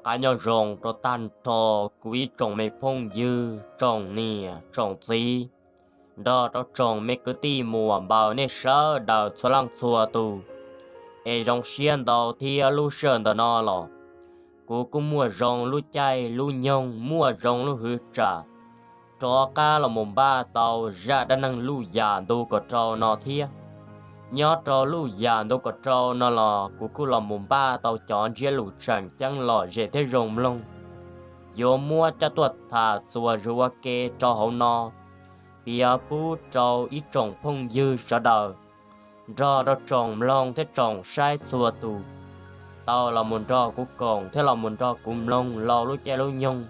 Qab nyob zoo rau tag nrho kuv ib tsoom me phooj ywg, tsoom niam tsoom txiv, nrog rau tsoom me kwv tij muam npaws nej sawv daws txhua leej txhua tus. Es zoo siab ntau thiab lub sij hawm ntawm no los kuv kuj muaj zoo lub caij lub nyoog, muaj zoo lub hwv tsam rov qab los mus npaj tau zaj dab neeg luj yam ntu kaum rau no thiab. Nyob rau luj yam ntu kaum rau no los kuv kuj los mus npaj tau cov ntsiab lus tseem ceeb lom zem thiab zoo mloog, yuav muab coj tuaj tham txuas zus ua ke rau hauv no, piav pub rau ib tsoom phooj ywg sawv daws nrog rau tsoom mloog thiab tsoom saib txhua tus tau los mus nrog kuv koom thiab los mus nrog kuv mloog laus lub caij lub nyoog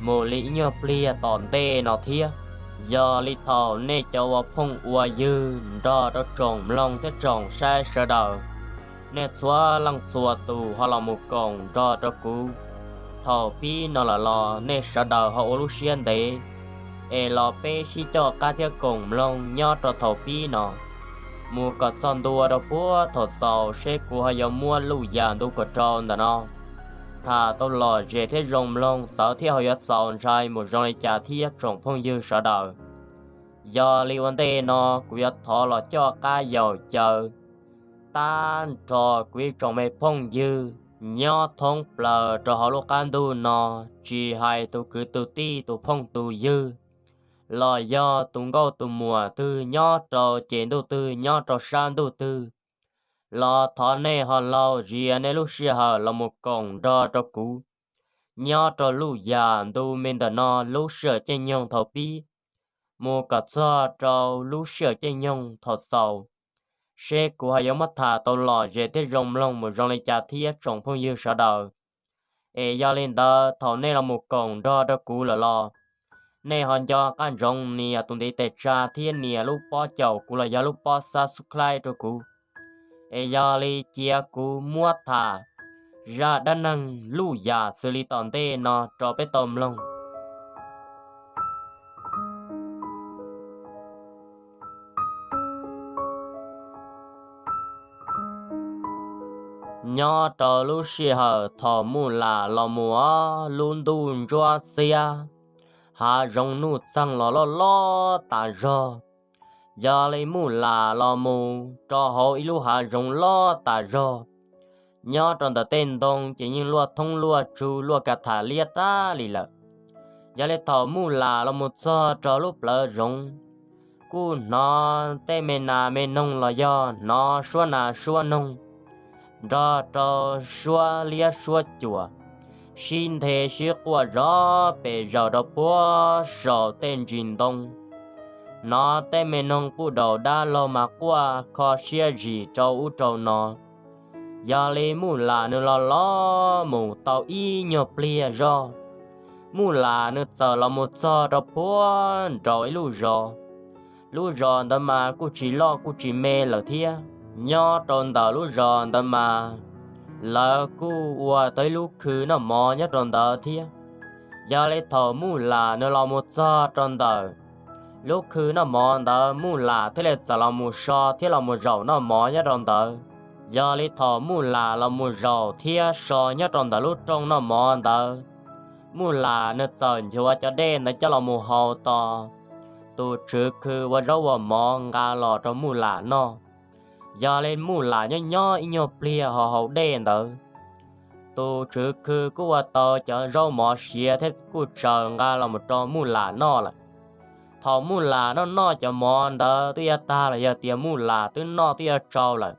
mus li ib nyuag pliag tom ntej no thiab. Yog li thaum nej cov ua phooj ua ywg nrog rau tsoom mloog thiab tsoom saib sawv daws, nej txhua leej txhua tus ho los mus koom nrog rau kuv thaum pib no lawm los nej sawv daws ho ua lub siab ntev, es los peb sib coj qab thiab koom mloog nyob rau thaum pib no mus kom txog ntua rau puag thaum xaus seb kuv ho yuav muab luj yam ntu kaum rau ntawm no tham tau lom zem thiab zoo mloog txawv thiab ho yuav txaus ntshai mus zoo li cas thiab tsoom phooj ywg sawv daws. Yog li ua ntej no kuv yuav thov los coj qab yaum caw tag nrho kuv ib tsoom me phooj ywg nyob thoob plaws rau hauv lub qab ntuj no, tsis hais tus kwv tus tij tus phooj tus ywg los yog tus nkauj tus muam twg nyob rau ces ntuj twg nyob rau sab ntuj twg los thov nej ho laug zia nej lub sij hawm los mus koom nrog rau kuv nyob rau luj yam ntu me ntawm no lub sij hawm caij nyoog thaum pib mus kom txog rau lub sij hawm caij nyoog thaum xaus, seb kuv ho yuav muab tham tau lom zem thiab zoo mloog mus zoo li cas thiab tsoom phooj ywg sawv daws. Es yog li ntawd thaum nej los mus koom nrog rau kuv lawm los nej ho nco qab ntsoov nias tus ntiv tes tsa thiab nias lub pob caum kuv los yog lub pob subscribe rau kuv. Es yog li cia kuv muab tham zaj dab neeg luj yam xws li tom ntej no rau peb tau mloog. Nyob rau lub sij hawm thaum Muj Lam los mus, lub ntuj ntsuab xiab, hav zoov nuj txeeg los loj loj tas zog. Yog li Muj Lam los mus rau hauv ib lub hav zoov loj tas zog, nyob rau ntawm tej ntoo ces yeej luaj thoob luaj tsu luaj ka tham liab tag li lawm. Yog li thaum Muj Lam los mus txog rau lub plawv zoov, kuj hnov tej me nas me noog los yog hnov suab nas suab noog nrog rau suab liab suab cuam sib nthe sib quaj zov pes zaws rau puag saum tej ntsis ntoo. Hnov tej me noog puj daus dab laug mas quaj kho siab zim rau ub rau no. Yog li Muj Lam nws los los mus tau ib nyuag pliag zog, Muj Lam nws txawm los mus txog rau puag nraum ib lub zos. Lub zos ntawd mas kuj tsis loj kuj tsis me lawm thiab. Nyob rau ntawm lub zos ntawd mas lawv kuj ua tau ib lub khw noj mov nyob rau ntawd thiab. Yog li thaum Muj Lam nws los mus txog rau ntawm lub khw noj mov ntawd, Muj Lam thiaj li txawm los mus so thiab los mus zaum noj mov nyob rau ntawd. Yog li thaum Muj Lam los mus zaum thiab so nyob rau ntawm lub rooj noj mov ntawd, Muj Lam nws txawm nchuav cov dej ntawd coj los mus hau tos tus tswv khw ua zaub ua mov nqa los rau Muj Lam noj. Yog li Muj Lam nyob nyob ib nyuag pliag ho haus dej ntawd, tus tswv khw kuj ua tau cov zaub mov siav thiab kuj tsaws nqa los mus rau Muj Lam noj lawm. Thaum Muj Lam noj noj cov mov ntawd twb yuav tag los yog tias Muj Lam twb noj twb yuav tsau lawm,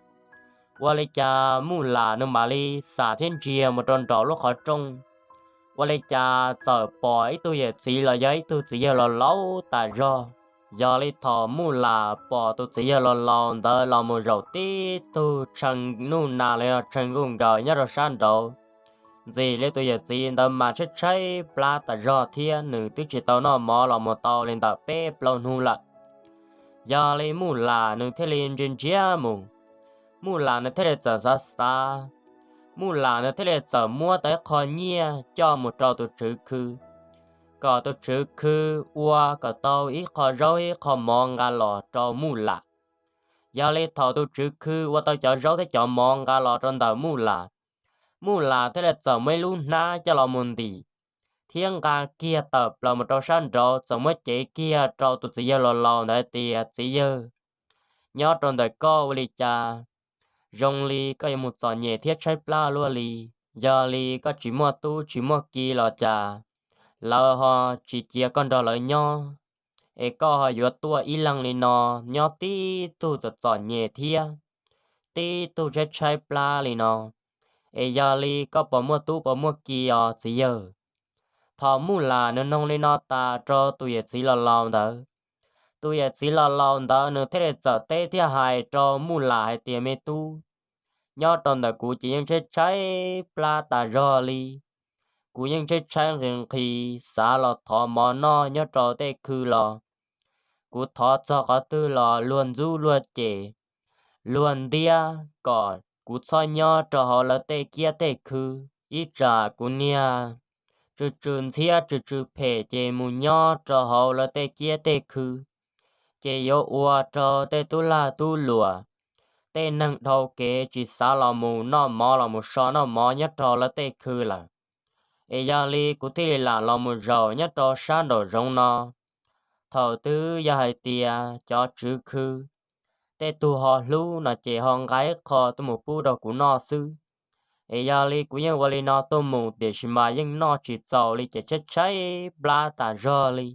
ua li cas Muj Lam nws mam li xam thiab ntsia mus rau nraum lub qhov rooj, ua li cas txawm pom ib tug yawm txiv los yog ib tug txiv yawg laus laus tas zog. Yog li thaum Muj Lam pom tus txiv yawg laus laus ntawd los mus zaum tib tug tshee nuj nas los yog tshee nkuj nkaws nyob rau sab nraud, ntxim li tus yawm txiv ntawd mas tshaib tshaib plab tas zog thiab nws twb tsis tau noj mov los mus tau li ntawm peb plaub hnub lawm. Yog li Muj Lam nws thiaj li ntsia ntsia mus, Muj Lam nws thiaj li txawm xav xav, Muj Lam nws thiaj li txawm muab tau ib qho nyiaj coj mus rau tus tswv khw, kom tus tswv khw ua kom tau ib qho zaub ib qho mov nqa los rau Muj Lam. Yog li thaum tus tswv khw ua tau cov zaub thiab cov mov nqa los rau ntawm Muj Lam, Muj Las thiaj li txawm muab ib lub hnab coj los mus ntim thiab nqa kiag tawm plaws mus rau sab nraud, txawm muab cev kiag rau tus txiv yawg laus laus ntawd tias, Txiv yawg, nyob rau ntawm koj ua li cas zoo li koj yuav mus txom nyem thiab tshaib plab luaj li? Yog li koj tsis muaj tub tsis muaj ki los cas lawv ho tsis cia koj nrog lawv nyob, es koj ho yuav tuaj ib leeg li no, nyob tib tug txom txom nyem thiab tib tug tshaib tshaib plab li no, es yog li koj puas muaj tub puas muaj ki os txiv yawg? Thaum Muj Las nws noog li no tas rau tus yawm txiv laus laus ntawd, tus yawm txiv laus laus ntawd nws thiaj li txawm teb thiab hais rau Muj Las hais tias, Me tub, nyob rau ntawm kuv ces yeej tshaib tshaib plab tas zog li. Kuv yeej tshaib tshaib nqhis nqhis xav los thov mov noj nyob rau tej khw los kuv thov txog qhov twg los luag ntxub luag cem, luag ntiab kom kuv txhob nyob rau hauv lawv tej kiab tej khw. Ib tsam kuv niag tsw tsw ntxhiab tsw tsw phem ces mus nyob rau hauv lawv tej kiab tej khw, ces yuav ua rau tej tub lag tub luam, tej neeg dhau kev tsis xav los mus noj mov los mus so noj mov nyob rau lawv tej khw lawm. Es yog li kuv thiaj li lam los mus zaum nyob rau sab nraum zoov no. Thaum twg yog hais tias cov tswv khw tej tug ho hlub no ces ho nqa ib qho tuaj mus pub rau kuv noj xwb. Es yog li kuv yeej ua li no tuaj mus tiam sis mas yeej noj tsis txaus li ces tshaib tshaib plab tas zog li.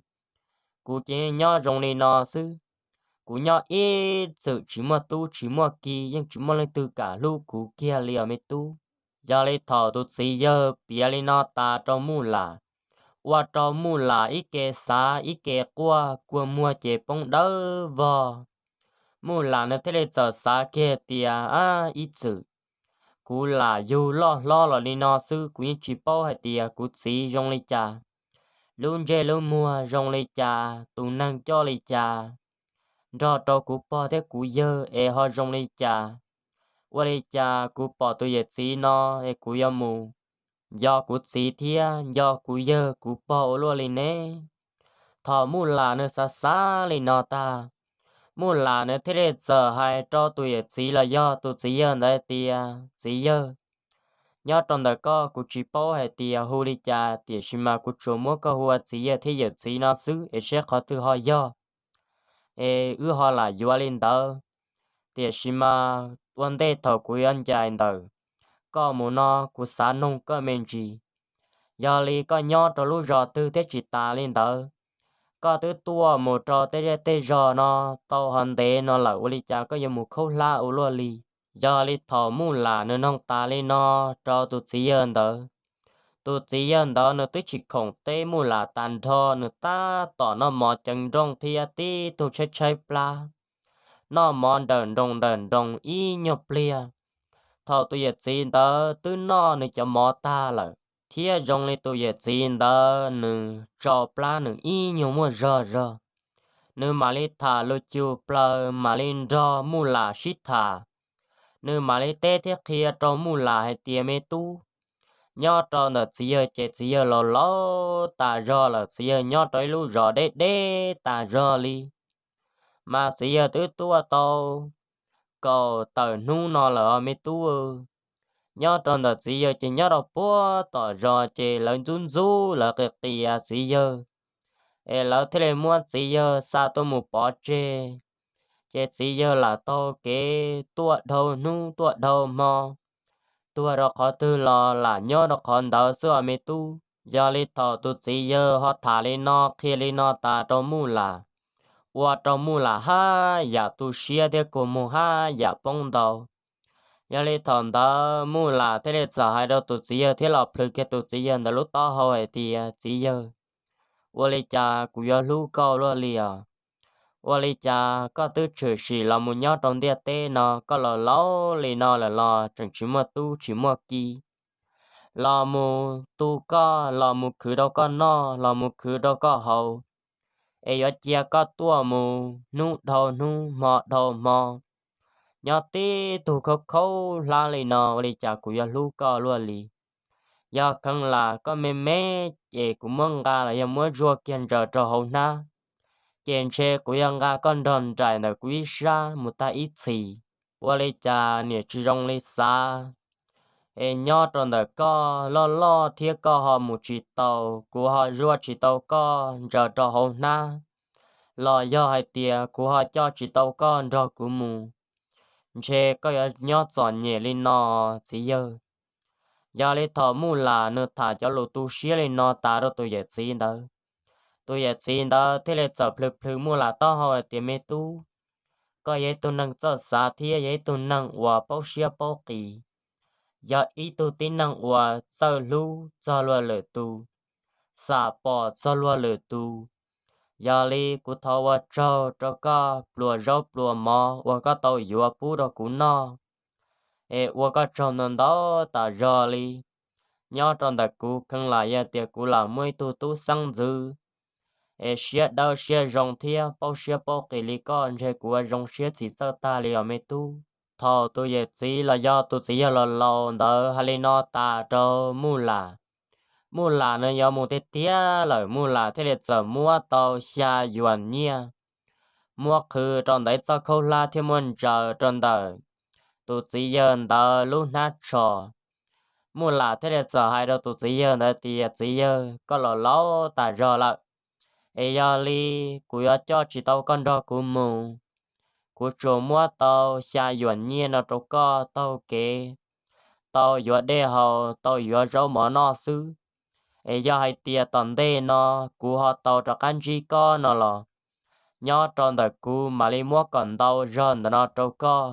Kuv ces yeej nyob zoo li no xwb. Kuv nyob ib txwm tsis muaj tub tsis muaj ki, yeej tsis muaj leej twg kam hlub kuv kiag li os me tub. Yog li thaum tus txiv yawg piav li no tas rau Muj Las, ua rau Muj Las ib ke xav ib ke quaj kua muag ces poob dawb vog. Muj Las nws thiaj li txawm xav kiag tias, Ab, ib txwm kuv lam yug loj hlob los li no xwb, kuv yeej tsis paub hais tias kuv txiv zoo li cas, lub ntsej lub muag zoo li cas, tus neeg coj li cas, nrog rau kuv pog thiab kuv yawg es ho zoo li cas. Ua li cas kuv pom tus yawm txiv no es kuv yuav mus nco kuv txiv thiab nco kuv yawg kuv pog ua luaj li ne? Thaum Muj Las nws xav xav li no tag, Muj Las nws thiaj li txawm hais rau tus yawm txiv los yog tus txiv yawg ntawd tias, Txiv yawg, nyob rau ntawm koj kuv tsis paub hais tias hu li cas, tiam sis mas kuv tsuas muab koj hu ua txiv yawg thiab yawm txiv no xwb es seb qhov twg ho yog, es wb ho lam yuav li ntawd. Tiam sis mas ua ntej thaum kuv yuav ncaim ntawm koj mus no kuv xav noog koj me ntsis, yog li koj nyob rau lub zos twg thiab tsis tas li ntawd, koj twb tuaj mus rau tej zej tej zos no tau ho ntev no lawm ua li cas koj yuav mus khaub hlab ua luaj li? Yog li thaum Muj Las nws noog tas li no rau tus txiv yawg ntawd, tus txiv yawg ntawd nws twb tsis khoom teb Muj Las tas nrho, nws tab tom noj mov ceev nrooj thiab tib tug tshaib tshaib plab, noj mov nrawm nroos nrawm nroos ib nyuag pliag. Thaum tus yawm txiv ntawd twb noj nws cov mov tag lawm, thiab zoo li tus yawm txiv ntawd nws tsau plab nws ib nyuag muaj zog zog, nws mam li tham lus cug plaws mam li nrog Muj Las sib tham. Nws mam li teb thiab qhia rau Muj Las hais tias, Me tub, nyob rau ntawm txiv yawg ces txiv yawg laus laus tas zog lawm, txiv yawg nyob rau ib lub zos deb deb tas zog li, mas txiv yawg twb tuaj tau kaum tawm hnub no lawm os me tub. Nyob rau ntawm txiv yawg ces nyob rau puag tom zos ces lawv ntxub ntxub lawv qias qias txiv yawg, es lawv thiaj li muab txiv yawg xa tuaj mus pov tseg. Ces txiv yawg lam taug kev tuaj dhau hnub tuaj dhau hmo, tuag rau qhov twg los lam nyob rau qhov ntawd xwb os me tub. Yog li thaum tus txiv yawg ho tham li no qhia li no tas rau Muj Las, ua rau Muj Las haj yam tu siab thiab kua muag haj yam poob ntau. Yog li thaum ntawd Muj Las thiaj li txawm hais rau tus txiv yawg thiab los plhws kiag tus txiv yawg ntawd lub taub hau hais tias, Txiv yawg, ua li cas kuv yuav hlub koj luaj li os? Ua li cas koj twb tshwm sim los mus nyob rau ntiaj teb no, koj los laus li no lawm los tseem tsis muaj tub tsis muaj ki, los mus tu koj, los mus khwv rau koj noj, los mus khwv rau koj haus, es yuav cia koj tuaj mus hnub dhau hnub hmo dhau hmo, nyob tib tug khaub khaub hlab li no, ua li cas kuv yuav hlub koj luaj li? Yog kheev lam koj me me, ces kuv muab nqa los yog muab zuaj kiag ntsaws rau hauv hnab, ces ntshe kuv yog nqa koj nrog nraim ntawm kuv ib sab mus tag ib txhis. Ua li cas niam tsis zoo li xav, es nyob rau ntawm koj loj loj thiab koj ho mus tsis tau, kuv ho zuaj tsis tau koj ntsaws rau hauv hnab, los yog hais tias kuv ho coj tsis tau koj nrog kuv mus, ntshe koj yuav nyob txom nyem li no, txiv yawg. Yog li thaum Muj Lam nws tham cov lus tu siab li no tas rau tus yawm txiv ntawd, tus yawm txiv ntawd thiaj li txawm plhws plhws Muj Lam taub hau hais tias, Me tub, koj yog ib tug neeg txawj xav thiab yog ib tug neeg uas paub siab paub qis, yog ib tug tib neeg uas txawj hlub txog luag lwm tus, xam pom txog luag lwm tus. Yog li kuv thov ua tsaug rau koj pluas zaub pluas mov uas koj tau yuav pub rau kuv noj, es ua koj tsaug ntau ntau tas zog li. Nyob rau ntawm kuv kheev lam yog tias kuv lam muaj ib tug tub xeeb ntxwv es siab dawb siab zoo thiab paub siab paub qis li koj, ntshe kuv ua zoo siab tsis txawj tag li os me tub. Thaum tus yawm txiv los yog tus txiv yawg laus laus ntawd hais li no tas rau Muj Lam, Muj Lam nws yuav mus tiag tiag lawm, Muj Lam thiaj li txawm muab tau xya yuam nyiaj, muab qhwv rau ntawm ib txoj khaub hlab thiab muab ntsaws rau ntawm tus txiv yawg ntawd lub hnab tsho. Muj Lam thiaj li txawm hais rau tus txiv yawg ntawd tias, Txiv yawg, koj laus laus tas zog lawm, es yog li kuv yuav coj tsis tau koj nrog kuv mus. Kuv tsuas muab tau xya yuam nyiaj no rau koj taug kev tau yuav dej haus, tau yuav zaub mov noj xwb. Es yog hais tias tom ntej no kuv ho tau rov qab ntsib koj no los, nyob rau ntawm kuv mam li muab kom ntau zog ntawm no rau koj,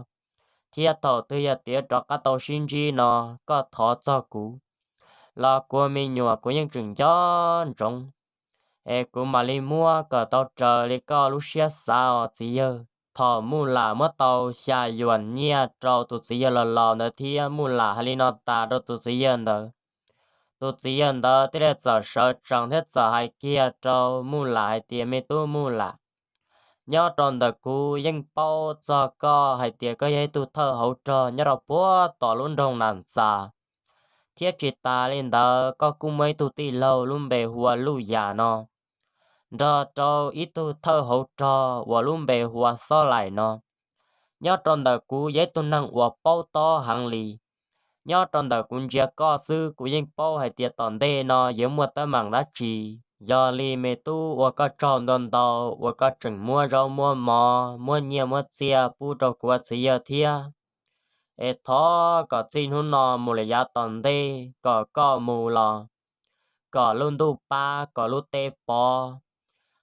thiab thaum twg yog tias rov qab tau sib ntsib no, koj thov txog kuv los kuv me nyuam kuv yeej tseem nco ntsoov, es kuv mam li muab kom tau raws li koj lub siab xav os txiv yawg. Thaum Muj Lam muab tau xya yuam nyiaj rau tus txiv yawg laus laus ntawd thiab Muj Lam hais li no tas rau tus txiv yawg ntawd, tus txiv yawg ntawd thiaj li txawm sawv tsees thiab txawm hais kiag rau Muj Lam hais tias, Me tub Muj Lam, nyob rau ntawm kuv yeej paub txog koj hais tias koj yog ib tug thawj hauv rog nyob rau puag tom lub nroog Nas Ntxas, thiab tsis tas li ntawd koj kuj muaj ib tug tij laug lub npe hu ua Luj Yam no, nrog rau ib tug thawj hauv rog uas lub npe hu ua Xob Laim no. Nyob rau ntawm kuv yog ib tug neeg uas paub tob heev li. Nyob rau ntawm kuv ntsia koj xwb kuv yeej paub hais tias tom ntej no yuav muaj teeb meem dab tsi. Yog li me tub, ua koj tsaug ntau ntau uas koj tseem muab zaub muab mov, muab nyiaj muab txiaj pub rau kuv ua txiv yawg thiab. Es thov kom txij hnub no mus lawm yav tom ntej kom koj mus los kom lub ntuj pab, kom lub teb pov,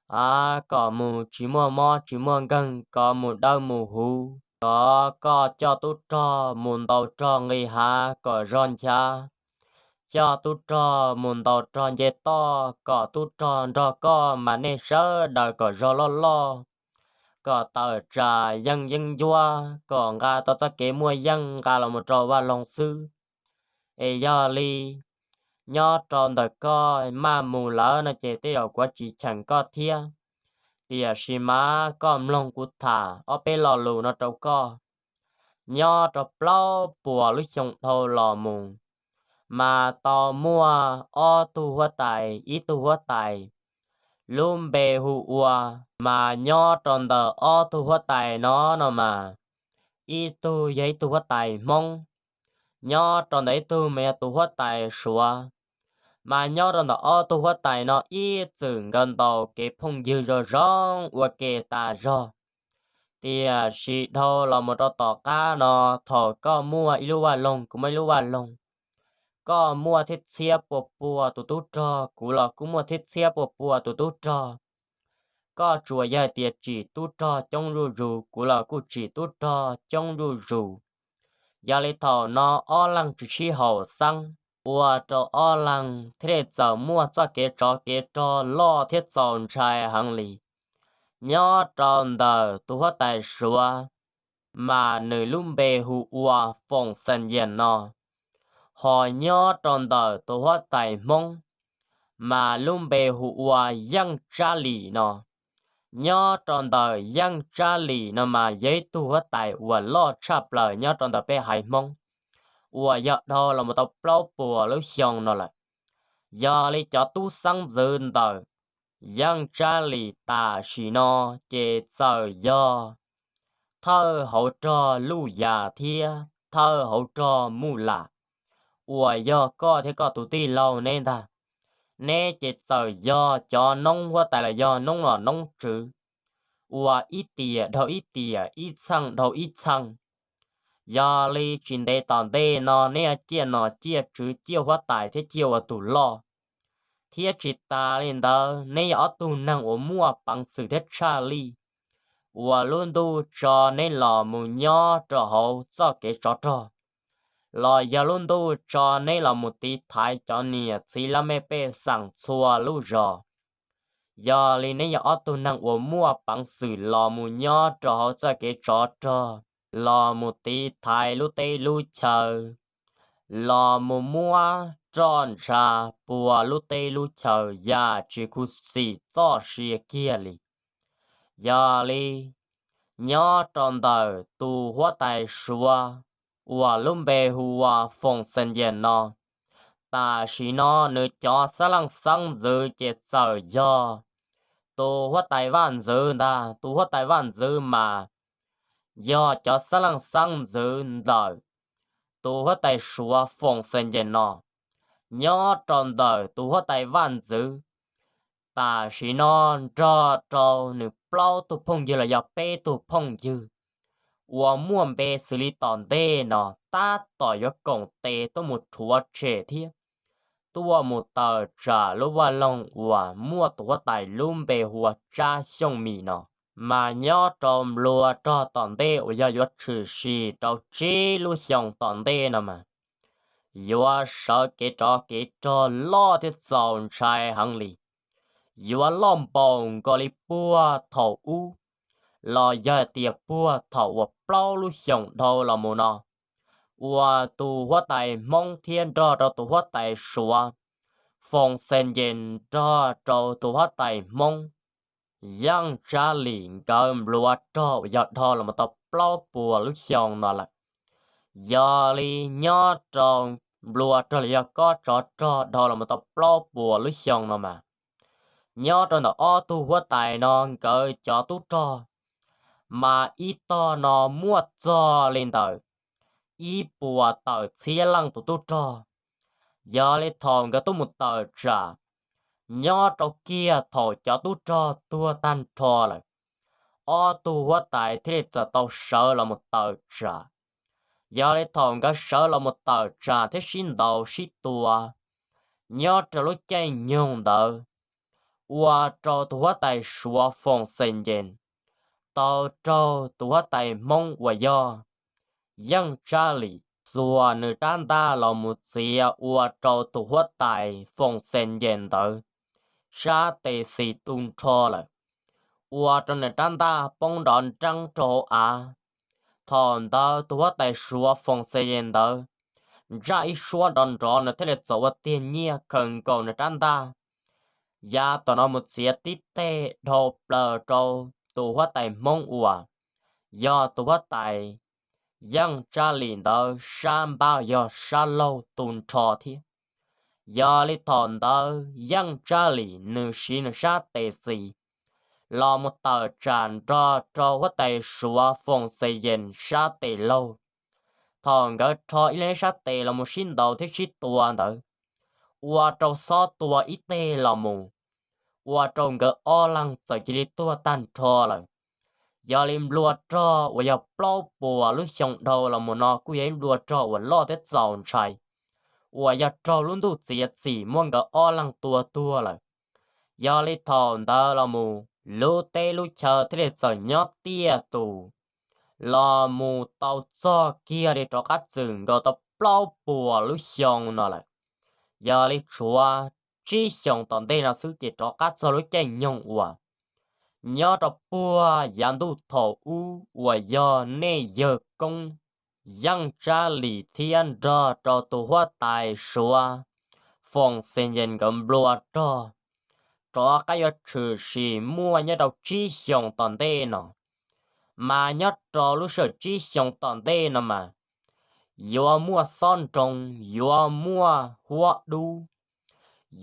a, kom mus tsis muaj mob tsis muaj nkeeg, kom mus dawb mus huv, kom koj coj tub rog mus ntaus rog nqis hav kom zog nchav, coj tub rog mus ntaus rog nce toj kom tub rog nrog koj mas nej sawv daws kom zog loj loj, kom tawm tsam yeej yeeb ncuab, kom nqa tau txoj kev muaj yeej nqa los mus rau vaj loog xwb. Es yog li nyob rau ntawm koj maj mus lawm no ces tej zaum kuv tsis cheem koj thiab, tiam sis mas koj mloog kuv tham ob peb lo lus no rau koj. Nyob rau plaub puas lub xyoo dhau los mus, mas tau muaj ob tug huab tais, ib tug huab tais lub npe hu ua, mas nyob rau ntawm ob tug huab tais no no mas, ib tug yog ib tug huab tais Hmoob, nyob rau ntawm ib tug mas yog tus huab tais Suav. Mas nyob rau ntawm ob tug huab tais no ib txwm nkawd ntaus kev phooj ywg zoo zoo ua ke tas zog. Tiam sis dhau los mus rau tom qab no, thaum koj muaj ib lub vaj loog, kuv muaj ib lub vaj loog, koj muaj txhiab txhiab pua pua tus tub rog, kuv los kuj muaj txhiab txhiab pua pua tus tub rog. Koj tsuas yog hais tias tsim tub rog coob zuj zus, kuv los kuj tsim tub rog coob zuj zus. Yog li thaum no ob leeg tsis sib haum xeeb, ua rau ob leeg thiaj li txawm muaj txoj kev tsov kev rog loj thiab txaus ntshai heev li. Nyob rau ntawm tus huab tais Suav, mas nws lub npe hu ua Foom Xas Yas no, ho nyob rau ntawm tus huab tais Hmoob, mas lub npe hu ua Yeej Tsab Lis no. Nyob rau ntawm Yeej Tsab Lis no mas yog ib tug huab tais uas loj tshaj plaws nyob rau ntawm peb haiv Hmoob, uas yog dhau los mus tau plaub puas lub xyoo no lawm. Yog li cov tub xeeb ntxwv ntawm Yeej Tsab Lis tam sim no ces txawm yog thawj hauv rog Luj Yas thiab thawj hauv rog Muj Lam, uas yog koj thiab koj tus tij laug neb ntag, neb ces txawm yog cov noob huab tais los yog noob nom noob tswv uas ib tiam dhau ib tiam, ib txheej dhau ib txheej. Yog li tsis ntev tom ntej no neb yuav ciaj nom ciaj tswv, ciaj huab tais thiab ciaj ua tus loj. Thiab tsis tas li ntawd, neb yog ob tug neeg uas muaj peev xwm thiab tshaj lij, uas lub ntuj tso neb los mus nyob rau hauv txoj kev tsov rog, los yog lub ntuj tso neb los mus tiv thaiv cov niam txiv laj mej pej xeem txhua lub zos. Yog li neb yog ob tug neeg uas muaj peev xwm los mus nyob rau hauv txoj kev tsov rog, los mus tiv thaiv lub teb lub chaw, los mus muab roj ntsha pua lub teb lub chaw yam tsis khuv xim txoj sia kiag li. Yog li, nyob rau ntawm tus huab tais Suav uas lub npe hu ua Foom Xes Yes no, tam sim no nws cov xab leej xeeb ntxwv ces txawm yog tus huab tais vaj ntxwv ntag. Tus huab tais vaj ntxwv mas yog cov xab leej xeeb ntxwv ntawm tus huab tais Suav Foom Xes Yes no. Nyob rau ntawm tus huab tais vaj ntxwv, tam sim no nrog rau nws plaub tug phooj ywg los yog peb tug phooj ywg uas muaj npe xws li tom ntej no tab tom yuav koom tes tuaj mus rhuav tshem thiab tuaj mus tawm tsam lub vaj loog uas muaj tus huab tais lub npe hu ua Tsab Xyooj Mim no. Mas nyob rau nplua rog tom ntej uas yog yuav tshwm sim rau tsib lub xyoo tom ntej no mas, yuav sawv kev tsov kev rog loj thiab txaus ntshai heev li. Yuav loj npaum nkaus li puag thaum ub, los yog hais tias puag thaum uas plaub lub xyoos dhau los mus no, uas tus huab tais Hmoob thiab nrog rau tus huab tais Suav Foom Xes Yes nrog rau tus huab tais Hmoob Yeej Tsab Lis nkawd nplua rog uas yog dhau los mus tau plaub puas lub xyoo no lawm. Yog li nyob rau nplua rog los yog kob tsov rog dhau los mus tau plaub puas lub xyoo no mas, nyob rau ntawm ob tug huab tais no nkawd cov tub rog, mas ib tog no muaj txog li ntawm ib puas tawm txhiab leej tus tub rog. Yog li thaum nkawd tuaj mus tawm tsam, nyob rau kiag thaum cov tub rog tuag tag nrho lawm, ob tug huab tais thiaj li txawm tau sawv los mus tawm tsam. Yog li thaum nkawd sawv los mus tawm tsam thiab sib ntaus sib tua, nyob rau lub caij nyoog ntawd, ua rau tus huab tais Suav Foom Xes Yes tau raug tus huab tais Hmoob uas yog Yeej Tsab Lis xuas nws rab ntaj los mus txiav ua rau tus huab tais Foom Xes Yes ntawd sab tes xis tu nrho lawm, ua rau nws rab ntaj poob nrov nreeb rau hauv av. Thaum ntawd tus huab tais Suav Foom Xes Yes ntawd ntsaj ib suab nrov nrov, nws thiaj li txawm ua tiag nyiaj khaws nkaus nws rab ntaj, yav tom no mus txiav tib teg dhau plaws rau tus huab tais Hmoob uas yog tus huab tais Yeej Tsab Lis ntawd sab npab yog sab laug tu nrho thiab. Yog li thaum ntawd Yeej Tsab Lis nws siv nws sab tes xis los mus tawm tsam nrog rau huab tais Suav Foom Xes Yes sab tes laug. Thaum nkawd rho ib leeg sab tes los mus sib ntaus thiab sib tua ntawd, ua rau xob tua ib teg los mus, ua rau nkawd ob leeg txawm cia li tuag tag nrho lawm. Yog li nplua rog uas yog plaub puas lub xyoo dhau los mus no kuj yog ib nplua rog uas loj thiab txaus ntshai, uas yog raug lub ntuj txiav txim muab nkawd ob leeg tua tuag lawm. Yog li thaum ntawd los mus, lub teb lub chaw thiaj li txawm nyob tiaj tus los mus tau txog kiag li rov qab txwm nkaus tau plaub puas lub xyoo no lawm. Yog li tshuav tsib xyoos tom ntej no xwb ces rov qab txog lub caij nyoog uas nyob rau puag yav ntuj thaum ub uas yog nej yawg koob Yeej Tsab Lis thiab nrog rau tus huab tais Suav Foom Xes Yes nkawd nplua rog rov qab yuav tshwm sim muaj nyob rau tsib xyoos tom ntej no. Mas nyob rau lub sij hawm tsib xyoos tom ntej no mas, yuav muaj xob nroo, yuav muaj huab dub,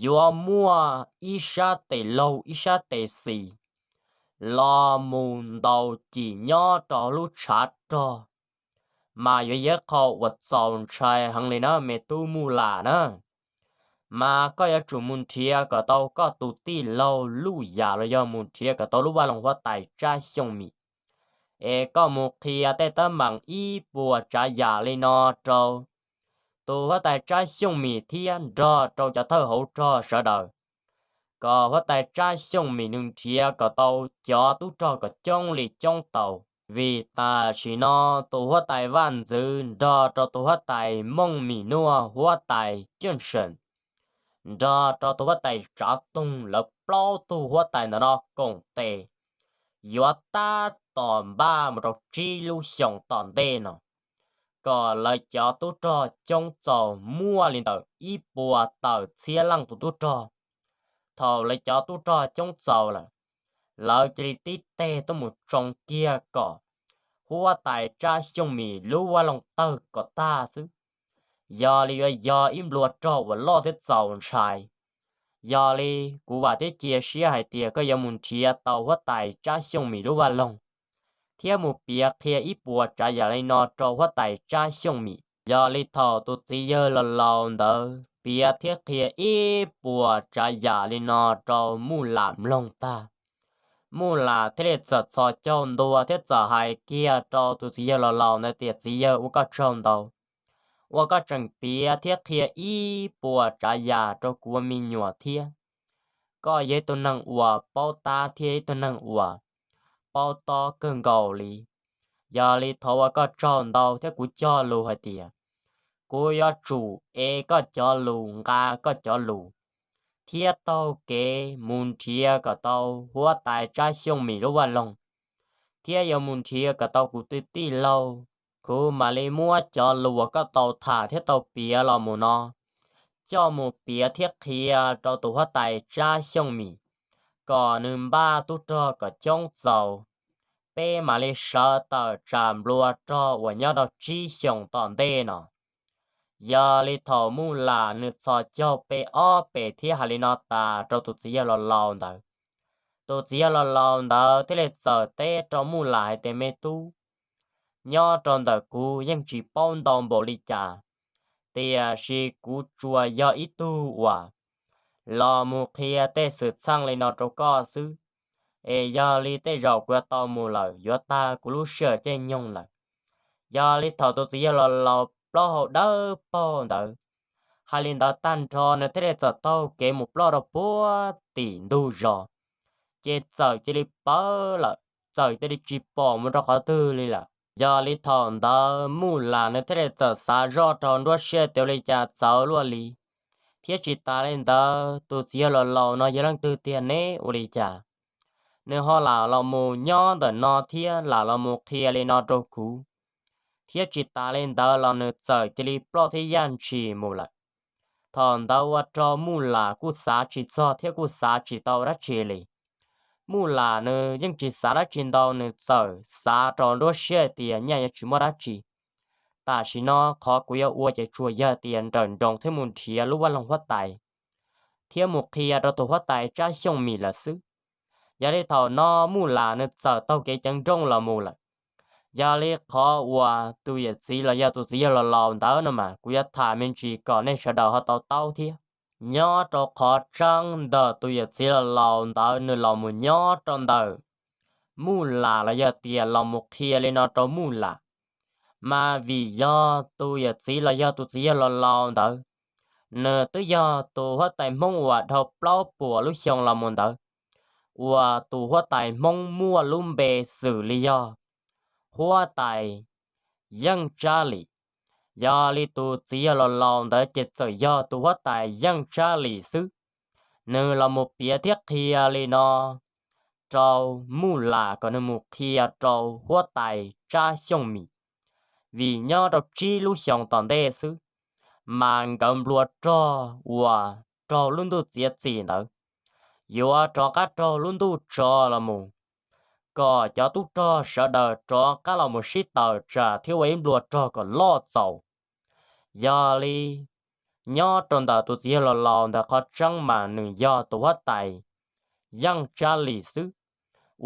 yuav muaj ib sab tes laug ib sab tes xis los mus ntaus cim nyob rau lub tshav rog, mas yuav yog qho uas txaus ntshai heev li na me tub Muj Lam na. Mas koj yuav tsum mus nrhiav kom tau koj tus tij laug Luj Yam los yog mus nrhiav kom tau lub vaj loog huab tais Tsab Xyooj Mim, es koj mus qhia tej teeb meem ib puas tsav yam li no rau tus huab tais Tsab Xyooj Mim thiab nrog rau cov thawj hauv rog sawv daws, kom huab tais Tsab Xyooj Mim nws nrhiav kom tau cov tub rog kom coob li coob tau. Vim tam sim no tus huab tais Vaj Ntxwv nrog rau tus huab tais Mooj Mim Nuaj, huab tais Ceej Seem, nrog rau tus huab tais Tsav Toog, lawv plaub tug huab tais ntawm no koom tes yuav tab tom npaj mus rau tsib lub xyoos tom ntej no, kom lawv cov tub rog coob txaus muaj li ntawm ib puas tawm txhiab leej tus tub rog. Thaum lawv cov tub rog coob txaus lawm, lawv cia li tib teg tuaj mus tsoo kiag kom huab tais Tsab Xyooj Mim lub vaj loog tawg kom tag xwb. Yog li yuav yog ib nplua rog uas loj thiab txaus ntshai. Yog li kuv vam thiab cia siab hais tias koj yuav mus nrhiav tau huab tais Tsab Xyooj Mim lub vaj loog, thiab mus piav qhia ib puas tsav yam li no rau huab tais Tsab Xyooj Mim. Yog li thaum tus txiv yawg laus laus ntawd piav thiab qhia ib puas tsav yam li no rau Muj Lam mloog tag, Muj Lam thiaj li txawm txhos caug ntua thiab txawm hais kiag rau tus txiv yawg laus laus ntawd tias, Txiv yawg, ua koj tsaug ntau uas koj tseem piav thiab qhia ib puas tsav yam rau kuv ua me nyuam thiab. Koj yog ib tug neeg uas paub tab thiab ib tug neeg uas paub tob kawg nkaus li. Yog li thov ua koj tsaug ntau thiab kuv cog lus hais tias kuv yuav tsum ev koj cov lus, nqa koj cov lus, thiab taug kev mus nrhiav kom tau huab tais Tsab Xyooj Mim lub vaj loog, thiab yuav mus nrhiav kom tau kuv tus tij laug. Kuv mam li muab cov lus uas koj tau tham thiab tau piav los mus no coj mus piav thiab qhia rau tus huab tais Tsab Xyooj Mim, kom nws npaj tub rog kom coob txaus, peb mam li sawv tawm tsam nplua rog uas nyob rau tsib xyoos tom ntej no. Yog li thaum Muj Lam nws txhos caug pe ob pes thiab hais li no tas rau tus txiv yawg laus laus ntawd, tus txiv yawg laus laus ntawd thiaj li txawm teb rau Muj Lam hais tias, Me tub, nyob rau ntawm kuv yeej tsis paub ntau npaum li cas, tiam sis kuv tsuas yog ib tug uas los mus qhia tej xwm txheej li no rau koj xwb. Es yog li tej zaum kuv yuav tau mus lawm, yuav tag kuv lub sij hawm caij nyoog lawm. Yog li thaum tus txiv yawg laus laus plaub hau dawb paug ntawd hais li ntawd tag nrho, nws thiaj li txawm taug kev mus ploj rau puag tim ntug zos, ces txawm cia li pawv lawm, txawm cia li tsis pom mus rau qhov twg li lawm. Yog li thaum ntawd Muj Lam nws thiaj li txawm xav zoj rau nruab siab tias ua li cas txawv luaj li, thiab tsis tas li ntawd tus txiv yawg laus laus no yog leej twg tiag ne, ua li cas nws ho lam los mus nyob ntawm no thiab lam los mus qhia li no rau kuv, thiab tsis tas li ntawd los nws txawm cia li ploj thiab yaj ntshis mus lawm. Thaum ntawd ua rau Muj Lam kuj xav tsis txog thiab kuj xav tsis tau dab tsi li. Muj Lam nws yeej tsis xav dab tsi ntau, nws txawm xav rau nruab siab hais tias nyaj yuav tsis muaj dab tsi. Tam sim no qhov kuv yuav ua ces tsuas yog tias nrawm nroos thiab mus nrhiav lub vaj loog huab tais, thiab mus qhia rau tus huab tais Tsab Xyooj Mim lawm xwb. Yog li thaum no Muj Lam nws txawm taug kev ceev nrooj los mus lawm. Yog li qhov uas tus yawm txiv los yog tus txiv yawg laus laus ntawd no mas kuv yuav tham me ntsis kom nej sawv daws ho tau taub thiab. Nyob rau qhov tseeb ntawm tus yawm txiv laus laus ntawd nws los mus nyob rau ntawm Muj Lam los yog tias los mus qhia li no rau Muj Lam, mas vim yog tus yawm txiv los yog tus txiv yawg laus laus ntawd, nws twb yog tus huab tais Hmoob uas dhau plaub puas lub xyoo los mus ntawd, uas tus huab tais Hmoob muaj lub npe xws li yog huab tais Yeej Tsab Lim. Yog li tus txiv yawg laus laus ntawd ces txawm yog tus huab tais Yeej Tsab Lim xwb. Nws los mus piav thiab qhia li no rau Muj Lam kom nws mus qhia rau huab tais Tsab Xyooj Mim, vim nyob rau tsib lub xyoos tom ntej xwb, mas nkawd nplua rog uas raug lub ntuj txiav txim ntawd yuav rov qab raug lub ntuj tso los mus, kom cov tub rog sawv daws rov qab los mus sib tawm tsam thiab ua ib nplua rog kom loj txaus. Yog li, nyob rau ntawm tus txiv yawg laus laus ntawd qhov tseeb mas nws yog tus huab tais Yeej Tsab Lim xwb,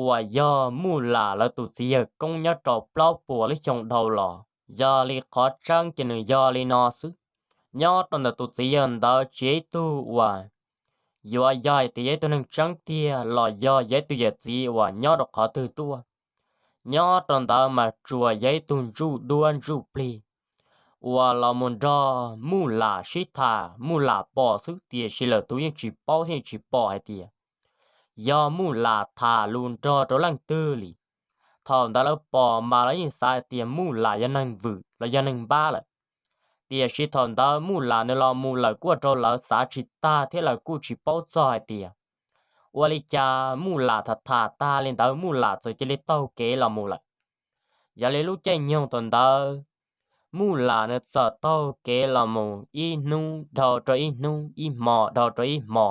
uas yog Muj Lam lawv tus txiv yawg koob nyob rau plaub puas lub xyoo dhau los. Yog li qhov tseeb ces nws yog li no xwb. Nyob rau ntawm tus txiv yawg ntawd tsis yog ib tug uas yuav yog hais tias yog ib tug neeg tseeb tiag los yog yog ib tug yawm txiv uas nyob rau qhov twg tuaj. Nyob rau ntawd mas tsuas yog ib tug ntsuj duab ntsuj plig uas los mus nrog Muj Lam sib tham, Muj Lam pom xwb tiam sis lwm tus yeej tsis paub thiab yeej tsis pom hais tias yog Muj Lam tham lus nrog rau leej twg li. Thaum ntawd lawv pom mas lawv yeej xav hais tias Muj Lam yog neeg vwm los yog neeg npab lawm. Tiam sis thaum ntawd Muj Lam nws los mus lawm kuj ua rau lawv xav tsis tag thiab lawv kuj tsis paub txog hais tias ua li cas Muj Lam tham tham tag li ntawd Muj Lam txawm cia li taug kev los mus lawm. Yog li lub caij nyoog thaum ntawd Muj Lam nws txawm taug kev los mus ib hnub dhau rau ib hnub, ib hmo dhau rau ib hmo,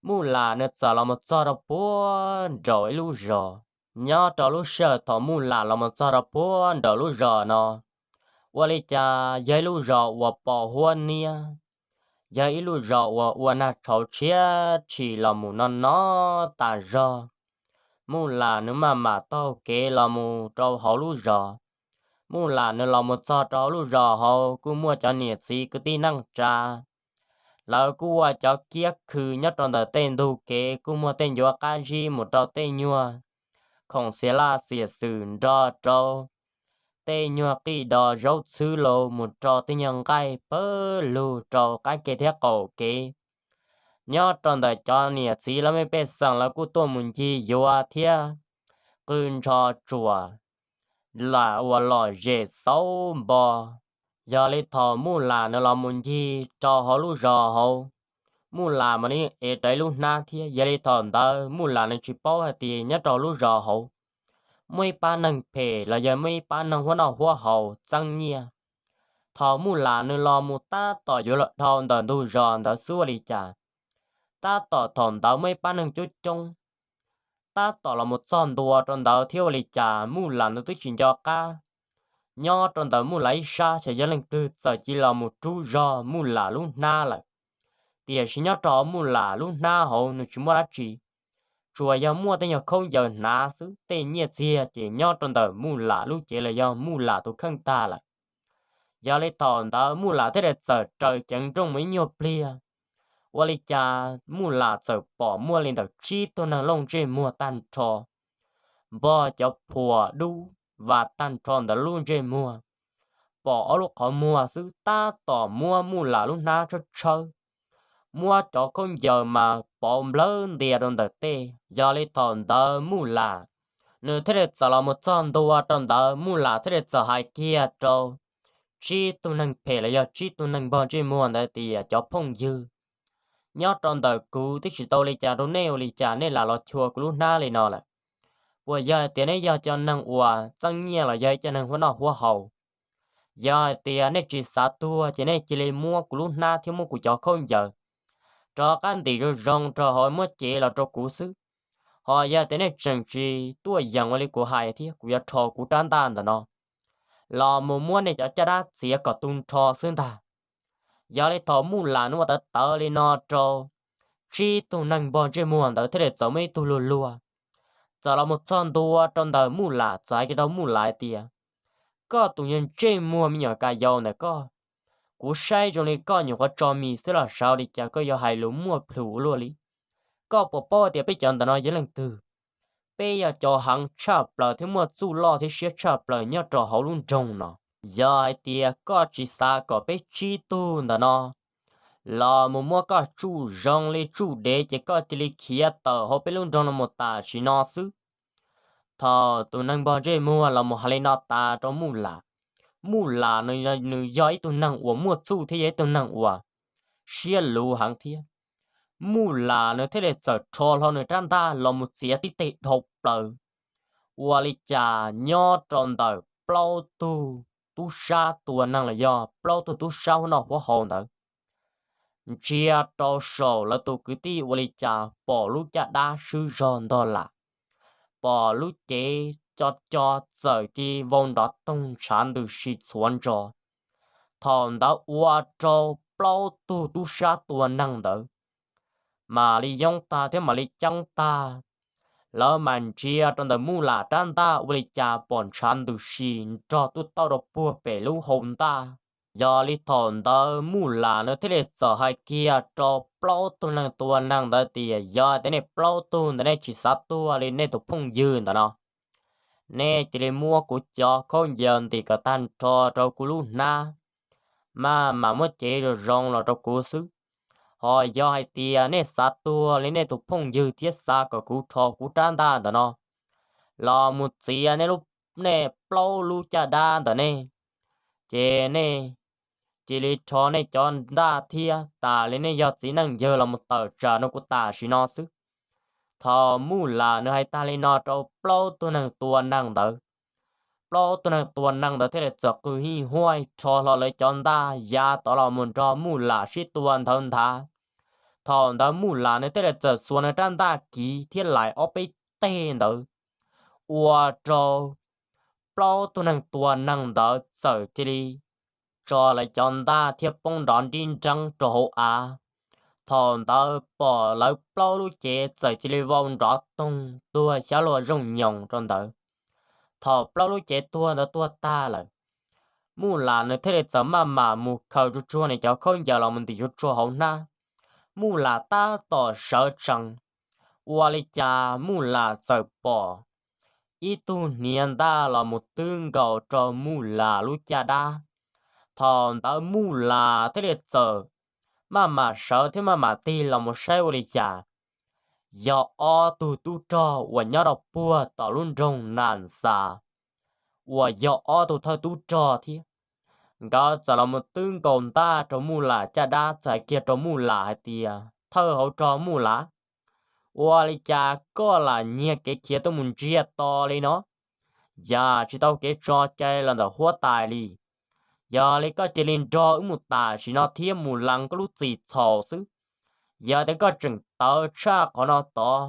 Muj Lam nws txawm los mus txog rau puag nraum ib lub zos. Nyob rau lub sij hawm thaum Muj Lam los mus txog rau puag nraum lub zos no, ua li cas yog ib lub zos uas pos huab niab, yog ib lub zos uas ua nag tshauv tshiab tshim los mus no no tas zog. Muj Lam nws maj mam taug kev los mus rau hauv lub zos. Muj Lam nws los mus txog rau hauv lub zos hauv kuj muaj cov niam txiv kwv tij neej tsa, lawv kuj ua cov kiab khw nyob rau ntawm tej ntug kev, kuj muaj tej ncuav qab zib mus rau tej nyuag khoom xiav laj xiam xwm nrog rau tej nyuag qij dos zaub txhwb los mus rau tej nyuag nqaij pawg lug rau qab kev thiab qaum kev. Nyob rau ntawm cov niam txiv lawv me pej xeem lawv kuj tuaj mus ncig yuav thiab qw ntsho tsuam lam uas lom zem xauv npo. Yog li thaum Muj Lam nws los mus ncig rau hauv lub zos hauv, Muj Lam mam li ev rau ib lub hnab thiab. Yog li thaum ntawd Muj Lam nws tsis paub hais tias nyob rau lub zos hauv muaj ib pab neeg phem los yog muaj ib pab neeg huab noj huab haus txeeb nyiaj. Thaum Muj Lam nws los mus tab tom yuav los dhau ntawm ntug zos ntawd xwb ua li cas, tab tom thaum ntawd muaj ib pab neeg coob coob tab tom los mus txog ntua rau ntawd thiab ua li cas Muj Lam nws twb tsis nco qab. Nyob rau ntawm Muj Lam ib sab xyov yog leej twg txawm cia li los mus rub zog Muj Lam lub hnab lawm. Tiam sis nyob rau Muj Lam lub hnab hauv nws tsis muaj dab tsi, tsuas yog muaj tej nyuag khaub ncaws hnav xwb, tej nyiaj txiag ces nyob rau ntawm Muj Lam lub cev los yog Muj Lam tus kheej tag lawm. Yog li thaum ntawd Muj Lam thiaj li txawm raws ceev nrooj mus ib nyuag pliag, ua li cas Muj Lam txawm pom muaj li ntawm tsib tug neeg loj ntsej muag tag nrho, npog cov phuam dub vas tag nrho ntawm lub ntsej muag, pom ob lub qhov muag xwb tab tom muab Muj Lam lub hnab tshawb tshawb, muab cov khaub ncaws mas pauv nplawg ntia rau ntawm tej. Yog li thaum ntawd Muj Lam nws thiaj li txawm los mus txog ntua rau ntawd, Muj Lam thiaj li txawm hais kiag rau tsib tug neeg phem los yog tsib tug neeg npog ntsej muag ntawd tias, cov phooj ywg, nyob rau ntawm kuv twb tsis tau li cas rau nej ua li cas nej lam los chua kuv lub hnab li no lawm? Puas yog hais tias nej yog cov neeg uas txeeb nyiaj los yog ib cov neeg huab noj huab haus? Yog hais tias nej tsis xav tuag ces nej cia li muab kuv lub hnab thiab muab kuv cov khaub ncaws rov qab ntim zoo zoo rau hauv muab cev los rau kuv xwb. Ho yog tias nej tseem tsis tuaj yeem ua li kuv hais thiab kuv yuav rho kuv rab ntaj ntawm no los mus muab nej cov caj dab txiav kom tu nrho xwb ntag. Yog li thaum Muj Lam nws ua tawv tawv li no rau tsib tug neeg npog ntsej muag ntawd thiaj li txawm muaj ib tug luag luag txawm los mus txog ntua rau ntawm Muj Lam txawm hais kiag rau Muj Lam hais tias, koj tus nyuag ntsej muag me nyuam ka yau ntawm koj, kuv saib zoo li koj nyuam qhuav tso mis xwb los sav li cas koj yuav hais lus muaj plhus ua luaj li. Koj puas paub tias peb cov ntawm no yog leej twg? Peb yog cov heev tshaj plaws thiab muaj txuj loj thiab siab tshaj plaws nyob rau hauv lub nroog no. Yog hais tias koj tsis xav kom peb tsib tug ntawm no los mus muab koj tsuj zoo li tsuj dev ces koj cia li khiav tawm hauv peb lub nroog no mus tam sim no xwb. Thaum tus neeg npog ntsej muag los mus hais li no tas rau Muj Lam, Muj Lam nws yog ib tug neeg uas muaj txuj thiab yog ib tug neeg uas siab luv heev thiab. Muj Lam nws thiaj li txawm rho hlo nws rab ntaj los mus txiav tib teg dhau plaws. Ua li cas nyob rau ntawm plaub tug tub sab tua neeg los yog plaub tug tub sab huab noj huab haus ntawd ntsia rau saum lawv tus kwv tij ua li cas pom lub caj dab swb zog ntog lam, pom lub cev co co txawm cia vau nrov toog ntshav ntws si txhuav ntso. Thaum ntawd ua rau plaub tug tub sab tua neeg ntawd mam li yoob tag thiab mam li ceeb tag. Lawv mas ntsia rau ntawm Muj Lam rab ntaj ua li cas pom ntshav ntws si nrog tuaj tauj rau puag pem lub hau ntaj. Yog li thaum ntawd Muj Lam nws thiaj li txawm hais kiag rau plaub tug neeg tua neeg ntawd tias, yog tias nej plaub tug ntawd nej tsis xav tuag li nej tus phooj ywg ntawm no, nej cia li muab kuv cov khaub ncaws ntim kom tag nrho rau kuv lub hnab, maj mam muab cev zoo zoo los rau kuv xwb. Ho yog hais tias nej xav tuag li nej tus phooj ywg thiab xav kom kuv rho kuv rab ntaj ntawm no los mus txiav nej, nej plaub lub caj dab ntawm nej, ces nej cia li rho nej cov ntaj thiab tas li nej yog txiv neej yawg los mus tawm tsam rau kuv tam sim no xwb. Thaum Muj Lam nws hais tag li no rau plaub tug neeg tua neeg ntawd, plaub tug neeg tua neeg ntawd thiaj li txawm qw hij huaj rho hlo lawv cov ntaj yav tod los mus nrog Muj Lam sib tua nthawv nthav. Thaum ntawd Muj Lam nws thiaj li txawm xuas nws rab ntaj kiv thiab lais ob peb teg ntawd ua rau plaub tug neeg tua neeg ntawd txawm cia li tso lawv cov ntaj thiab poob nrov nrib nreeb rau hauv av. Thaum ntawd pom lawv plaub lub cev txawm cia li vau nrov toog tuag xyab luag zooj nyoos rau ntawd. Thaum plaub lub cev tuag ntawd tuag tag lawm, Muj Lam nws thiaj li txawm maj mam mus khaws tsuag tsuag nws cov khaub ncaws los mus ntim tsuag tsuag hauv hnab. Muj Lam tab tom sawv tsees, ua li cas Muj Lam txawm pom ib tug hniav ntaj los mus twb nkaus rau Muj Lam lub caj dab. Thaum ntawd Muj Lam thiaj li txawm maj mam sawv thiab maj mam tig los mus saib ua li cas, yog ob tug tub rog uas nyob rau puag tom lub nroog Nas Xas, uas yog ob tug thawj tub rog thiab. Nkawd txawm los mus twb nkaus ntaj rau Muj Lam caj dab, txawm hais kiag rau Muj Lam hais tias, thawj hauv rog Muj Lam, ua li cas koj lam nyiag kev khiav tuaj mus ntsiag to li no? Yam tsis tau kev tso cai los ntawm huab tais li. Yog li koj cia li nrog wb mus tam sim no thiab mus lees koj lub txim txhaum xwb. Yog tias koj tseem tawv tshaj qhov no tod,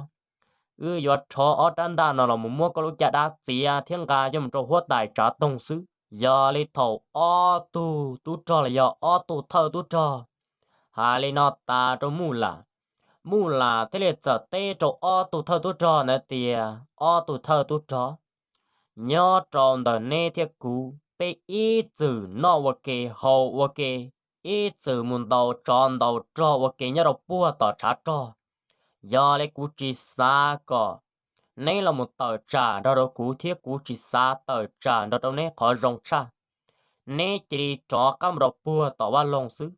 wb yuav rho ob rab ntaj no los mus muab koj lub caj dab txiav thiab nqa coj mus rau huab tais tsav toog xwb. Yog li thaum ob tug tub rog los yog ob tug thawj tub rog hais li no tas rau Muj Lam, Muj Lam thiaj li txawm teb rau ob tug thawj tub rog ntawd tias, ob tug thawj tub rog, nyob rau ntawm neb thiab kuv, peb ib txwm noj ua ke haus ua ke, ib txwm mus ntaus tsov ntaus rog ua ke nyob rau puag tom tshav rog. Yog li kuv tsis xav kom neb los mus tawm tsam nrog rau kuv thiab kuv tsis xav tawm tsam nrog rau neb qhov zoo tshaj. Neb cia li rov qab mus rau puag tom vaj loog xwb,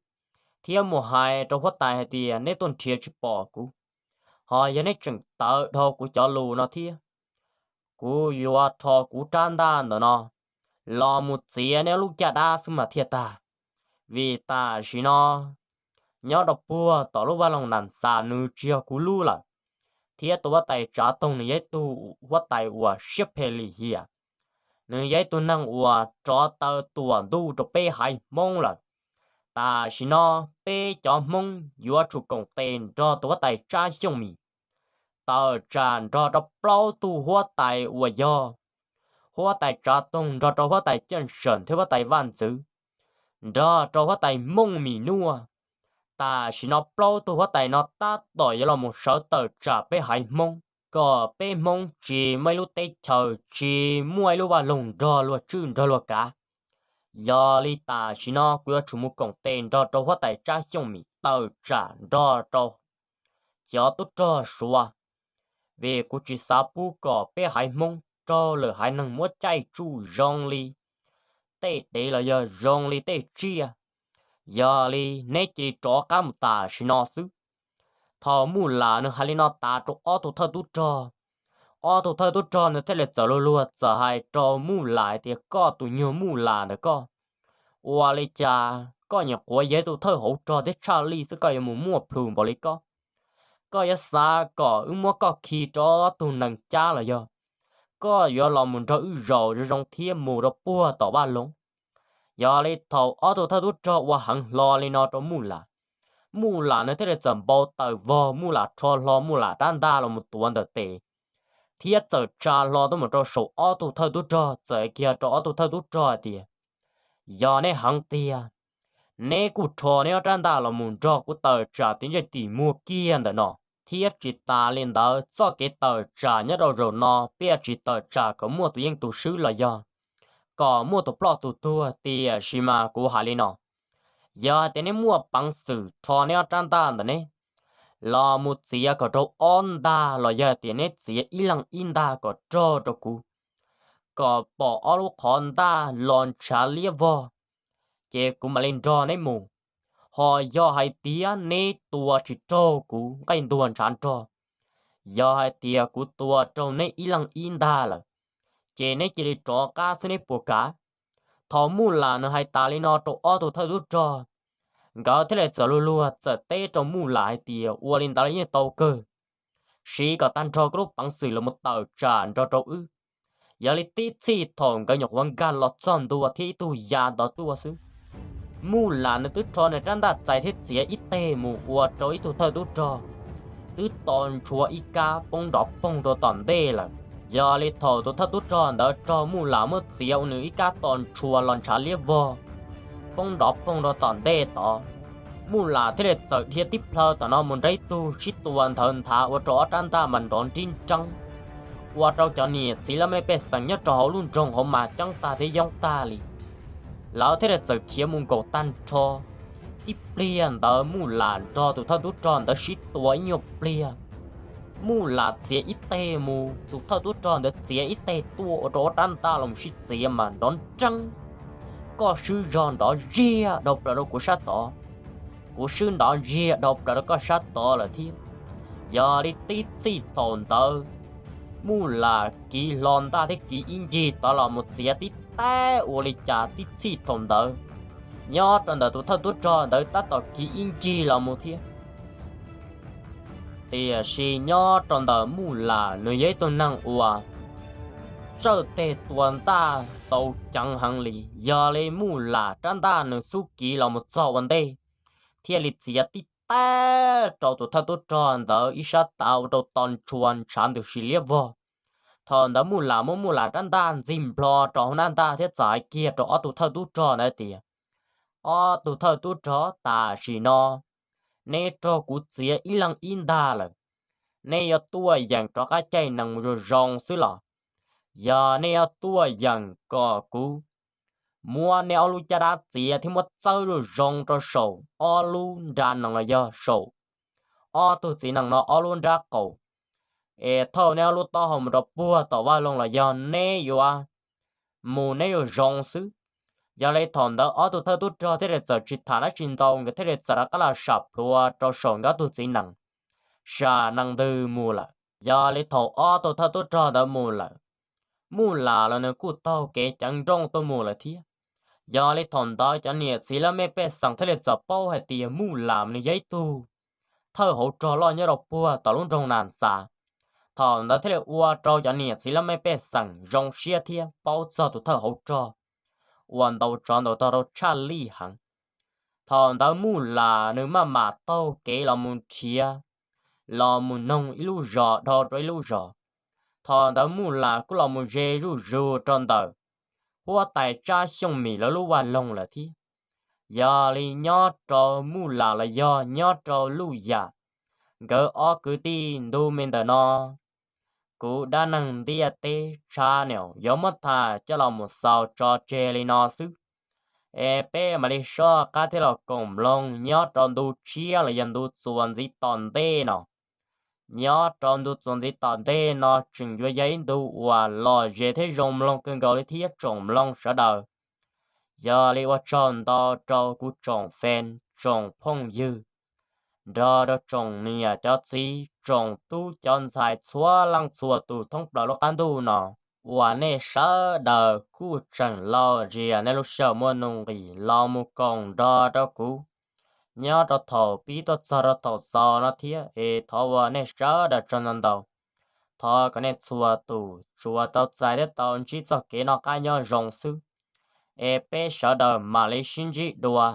thiab mus hais rau huab tais hais tias neb tuaj nrhiav tsis pom kuv. Ho yog neb tseem tawv dhau kuv cov lus no thiab, kuv yuav rho kuv rab ntaj ntawm no los mus txiav neb lub caj dab xwb mas thiaj tag. Vim tam sim no nyob rau puag tom lub vaj loog Nas Xas nws tsis yog kuv lub lawm, thiab tus huab tais tsav toog nws yog ib tug huab tais uas siab phem lim hiam. Nws yog ib tug neeg uas rov taw tuam ntuj rau peb haiv Hmoob lawm. Tam sim no peb cov Hmoob yuav tsum koom tes nrog tus huab tais Tsab Xyooj Mim tawm tsam nrog rau plaub tug huab tais uas yog huab tais Tsav Toog nrog rau huab tais Ceej Seem thiab huab tais Vaj Ntxwv, nrog rau huab tais Mooj Mim Nuaj. Tam sim no plaub tug huab tais no tab tom yuav los mus sawv tawm tsam peb haiv Hmoob, kom peb Hmoob tsis muaj ib lub teb chaws, tsis muaj ib lub vaj loog nrog luag tswj nrog luag kav. Yog li tam sim no kuv yuav tsum mus koom tes nrog rau huab tais Tsab Xyooj Mim tawm tsam nrog rau cov tub rog Suav, vim kuv tsis xav pub kom peb haiv Hmoob raug lwm haiv neeg muab caij tsuj zoo li tej dev los yog zoo li tej tsiaj. Yog li neb cia li rov qab mus tam sim no xwb. Thaum Muj Lam nws hais li no tas rau ob tug thawj tub rog, ob tug thawj tub rog nws thiaj li txawm luag luag txawm hais rau Muj Lam hais tias, koj tus nyuag Muj Lam ntawm koj, ua li cas koj nyuam qhuav yog ib tug thawj hauv rog thiab tshaj lij xwb koj yuav mus muaj plhus npaum li koj? Koj yuav xav kom wb muab koj khi rau ob tug nees cab los yog koj yuav los mus nrog wb zaum zoo zoo thiab mus rau puag tom vaj loog? Yog li thaum ob tug thawj tub rog ua heev hlo li no rau Muj Lam, Muj Lam nws thiaj li txawm npau taws vog, Muj Lam rho hlo Muj Lam rab ntaj los mus tuav ntawm tes, thiab txawm tsa hlo tuaj mus rau saum ob tug thawj tub rog, txawm kiag rau ob tug thawj tub rog hais tias, yog neb heev tiag, neb kuj rho neb ob rab ntaj los mus nrog kuv tawm tsam tim ntsej tim muag kiag ntawm no. Thiab tsis tas li ntawd, txoj kev tawm tsam nyob rau zaum no peb tsis tawm tsam kom muaj tus yeej tus swb los yog kom muaj tus ploj tus tuag, tiam sis mas kuv hais li no, yog hais tias neb muaj peev xwm rho neb ob rab ntaj ntawm neb los mus txiav kom raug ob ntag los yog hais tias neb txiav ib leeg ib ntag kom rog rau kuv, kom pom ob lub qhov ntaj los ntshav liab vog, ces kuv mam li nrog neb mus. Ho yog hais tias neb tua tsis raug kuv, nqaij ntuag ntshav nrog, yog hais tias kuv tua raug neb ib leeg ib ntag lawm, ces neb cia li rov qab xwb, neb puas kam? Thaum Muj Lam nws hais tas li no rau ob tug thawj tub rog, nkawd thiaj li txawm luag luag txawm teb rau Muj Lam hais tias, ua li ntawd los yeej tau kawg, siv kom tag nrho koj lub peev xwm los mus tawm tsam nrog rau wb. Yog li tib txhij thaum nkawd nyuam qhuav nkag los txog ntua thiab ib tug ya ntov tuaj xwb, Muj Lam nws twb rho nws rab ntaj txais thiab txiav ib teg mus ua rau ib tug thawj tub rog twb to ntshua ib kab poob nrov poog rau tom ntej lawm. Yog li thaum tus thawj tub rog ntawd rog Muj Lam muab txiav ua nws ib kab to ntshua los ntshav liab vog, poob nrov poog rau tom ntej tod, Muj Lam thiaj li txawm dhia tib plhaw tom no mus nrog ib tug sib tua nthawv nthav ua rau ob rab ntaj mas nrov nrib nreeb, ua rau cov niam txiv laj mej pej xeem nyob rau hauv lub nroog hauv mas ceeb tag thiab yoob tag li. Lawv thiaj li txawm khiav mus nkaum tag nrho. Tib pliag ntawd Muj Lam nrog tus thawj tub rog ntawd sib tua ib nyuag pliag, Muj Lam txiav ib teg mus, tus thawj tub rog ntawd txiav ib teg tuaj ua rau ob rab ntaj los sib txiav mas nrov nreeb. Koj swb zog nrov ziag dhau plaws rau kuv sab tod, kuv swb nrov ziag dhau plaws rau koj sab tod lawm thiab. Yog li tib txhij thaum ntawd, Muj Lam kiv hlo ntaj thiab kiv ib ncig tod los mus txiav tib teg ua li cas tib txhij thaum ntawd, nyob rau ntawm tus thawj tub rog ntawd tab tom kiv ib ncig los mus thiab. Tiam sis nyob rau ntawm Muj Lam nws yog ib tug neeg uas tsawj teg tua ntaj tau ceev heev li, yog li Muj Lam rab ntaj nws xub kiv los mus txog ua ntej, thiaj li txiav tib teg rau tus thawj tub rog ntawd ib sab tav ua rau to ntshua ntshav ntws si liab vog. Thaum ntawd Muj Lam muab Muj Lam rab ntaj ntxig nplho rau hauv nab ntaj thiab txawm hais kiag rau ob tug thawj tub rog ntawd tias, ob tug thawj tub rog, tam sim no neb raug kuv txiav ib leeg ib ntag lawm. Neb yuav tuaj yeem rov qab caij nees mus zoo zoo xwb los yog neb yuav tuaj yeem kom kuv muab neb ob lub caj dab txiav thiab muab txawb zoo zoo rau saum ob lub nra nees los yog saum ob tug txiv nees no ob lub nrab qaum, es thauj neb ob lub taub hau mus rau puag tom vaj loog los yog neb yuav mus neb yuav zoo xwb. Yog li thaum ntawd ob tug thawj tub rog thiaj li txawm tsis tham dab tsi ntau, nkawd thiaj li txawm rov qab los sam plhuav rau saum nkawd ob tug txiv nees, sam nees ntws mus lawm. Yog li thaum ob tug thawj tub rog ntawd mus lawm, Muj Lam los nws kuj taug kev ceev nrooj tuaj mus lawm thiab. Yog li thaum ntawd cov niam txiv laj mej pej xeem thiaj li txawm paub hais tias Muj Lam nws yog ib tug thawj hauv rog loj nyob rau puag tom lub nroog Nas Xas. Thaum ntawd thiaj li ua rau cov niam txiv laj mej pej xeem zoo siab thiab paub txog tus thawj hauv rog uas ntaus tsov ntaus rog rau tshaj lij heev. Thaum ntawd Muj Lam nws maj mam taug kev los mus nrhiav, los mus noog ib lub zos dhau rau ib lub zos. Thaum ntawd Muj Lam kuj los mus ze zuj zus rau ntawm huab tais Tsab Xyooj Mim lawv lub vaj loog lawm thiab. Yog li nyob rau Muj Lam los yog nyob rau Luj Yam, nkawd ob kwv tij ntu me ntawm no, kuv dab neeg ntiaj teb tshab nyom yuav muab tham coj los mus xaus tso tseg li no xwb. Es peb mam li soj qab thiab los koom mloog nyob rau ntu tshiab los yog ntu txuas ntxiv tom ntej no. Nyob rau ntu txuas ntxiv tom ntej no tseem yuav yog ib ntu uas lom zem thiab zoo mloog kawg nkaus li thiab tsoom mloog sawv daws. Yog li ua tsaug ntau rau kuv tsoom fan, tsoom phooj ywg, nrog rau tsoom niam cov txiv, tsoom tub cov ntxhais txhua leej txhua tus thoob plaws lub qab ntuj no, uas nej sawv daws kuj tseem lom zem nej lub sij hawm muaj nuj nqis los mus koom nrog rau kuv nyob rau thaum pib tuaj txog rau thaum xaus no thiab. Es thov ua nej sawv daws tsaug ntau ntau. Thov kom nej txhua tus tsuas tau txais thiab tau ntsib txoj kev noj qab nyob zoo xwb. Es peb sawv daws mam li sib ntsib dua